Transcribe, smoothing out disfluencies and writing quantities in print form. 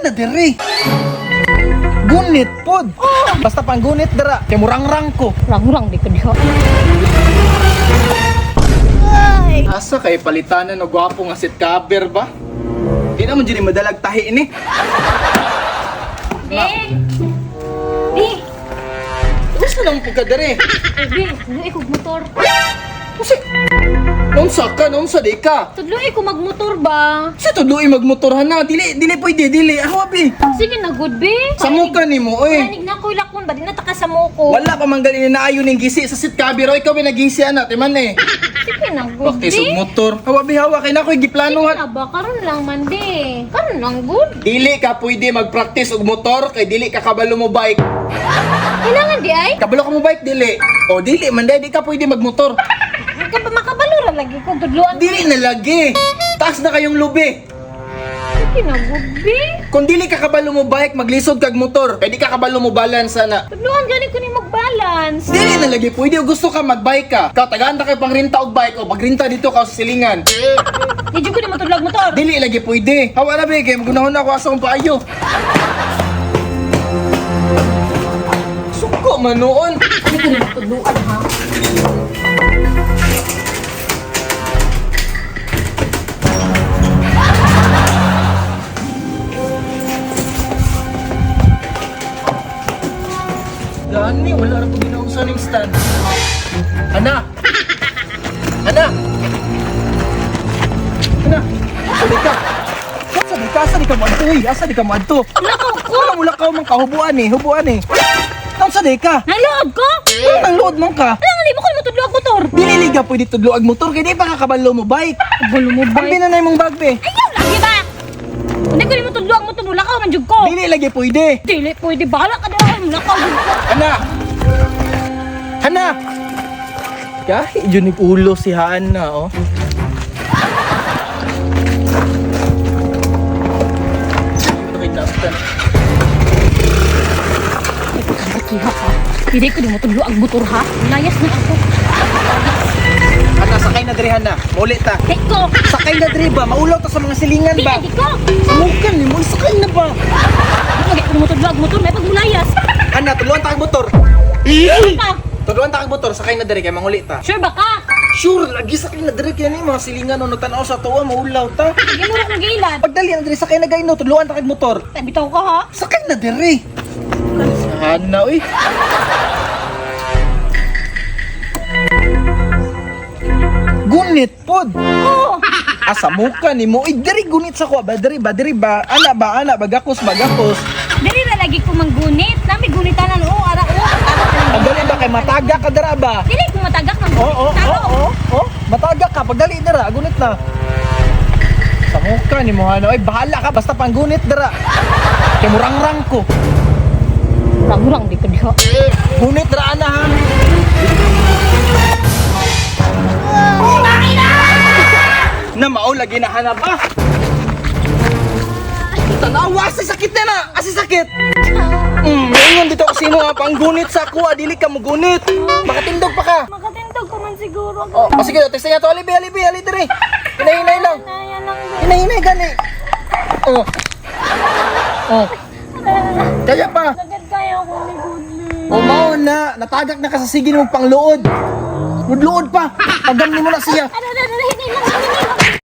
na diri. Gunit pod. Oh. Basta panggunit dara. Kay murangrang ko. Rang-rang di ka diha. Asa kay palitanan og gwapo nga seat cover ba? Di naman dyan madalag tahi ini. Di! Di! Gusto lang po ka diri. Di, tudloi ko motor. Kasi, naunsa ka, naunsa di ka. Tudloi ko magmotor ba? Sa tudloi magmotor na, dili, dili pwede, dili. Ako abi. Sige na, good be. Sa muka ni mo, oy. Panig na ko'y lakon ba? Di na taka sa muko. Wala pa man gali na ayon ning gisi sa seat cover, oy, ikaw ba nagisi ana, timan eh. Sige na, good Bakti be. sug motor. Hawa bi hawa kay na ko'y giplano Sige ha. na ba? Karon lang man di. Karon lang good. Dili ka pwede mag-practice og motor kay dili ka kabalo mo bike. Kailangan di ay? Kabalo ka mo bike dili. O dili man di ka pwede magmotor. Ka pa makabalura lagi kung tudloan. Dili na lagi. Taas na kayong lubi. Sige na, good be. Kung dili ka kabalo mo bike, maglisod kag motor. Kay di ka kabalo mo balance ana. Tudloan gani ko ni mag-balance. Dili na lagi pwede o gusto ka magbike ka. Ka tagaan ta kay pangrinta og bike o pagrinta dito ka sa silingan. Di jud ko ni matudlog motor. Dili lagi pwede. Hawa na be kay magunahon na ako asa kong paayo. Suko man noon. Di ko ni matudloan ha. Gani, wala ra po ginaunsa ning stand. Ana! Ana! Ana! Sabi ka! Sabi ka, asa di ka moadto uy? Asa di ka moadto? Lakaw ko. Wala mo lakaw man ka, hubuan eh, hubuan eh. Naunsa di ka? Nalood ko. Ano nang load man ka? Wala nga di mo ko ni matudlog motor. Dili liga pwede tudlo ag motor kay di pa kakabalo mo bike. Kabalo mo Ang bike. binanay mong bag be. Ayaw lagi ba? Hindi ko ni matudlog motor. Lakaw man jud ko. Dili lagi pwede. Dili pwede bahala ka dahil lakaw jud ko. Ana! Ana! Kahit yun ulo si Hana, oh. Ay, pagkakiha ka. Hindi ko ni matudlo ang motor ha. Layas na ako. Ana, sakay na diri Hana. Muli ta. Di ko. Sakay na diri ba? Maulaw ta sa mga silingan Di ba? di ko. Samukan ni mo, sakay na ba? Hindi ko ni matudlo ang motor. May pagmulayas. Ana, tuluan ta kag motor. Sure ka? Tuluan ta kag motor, sakay na diri kay manguli ta. Sure ba ka? Sure, lagi sakay na diri kay ni mga silingan ono tan-aw sa tuwa, maulaw ta. Hindi mo na kong gilan. Pagdali na diri sakay na gayno, tuluan ta kag motor. Bitaw ka ha? Sakay na diri. Hana, uy. Gunit pod. Oo. Asa muka ni mo. Uy, diri gunit sa kuha ba diri ba diri ba ana ba ana bagakos bagakos. Dili na lagi ko manggunit. Nami gunitanan oo ara oo. Ara. Ang dali ba kay mataga ka dira ba? Dili ko matagak ng Oo, oo, Taro. oo, oo. Mataga ka pagdali dira, gunit na. Sa muka ni mo hana. Oy, bahala ka basta panggunit dira. Kay murangrang ko. Rang-rang di ka diha. Gunit dira ana ha. Na mao lagi na hanap ah. Tanawa sa sakit na na. Asi sakit. Ingon dito kasi mo ha, panggunit sa ako, ah, dili ka mugunit. Makatindog pa ka. Makatindog ko man siguro. Oh, oh sige, testing nga to. Ali, ali, ali, diri. Hinahinay lang. Naya lang. Hinahinay gani. Oh. Oh. Kaya pa. Sagad kaya ko ni Goodly. O mao na, natagak na ka sa sige mo pangluod. Ludluod pa. Pagdamni mo na siya. Ano, ano, ano,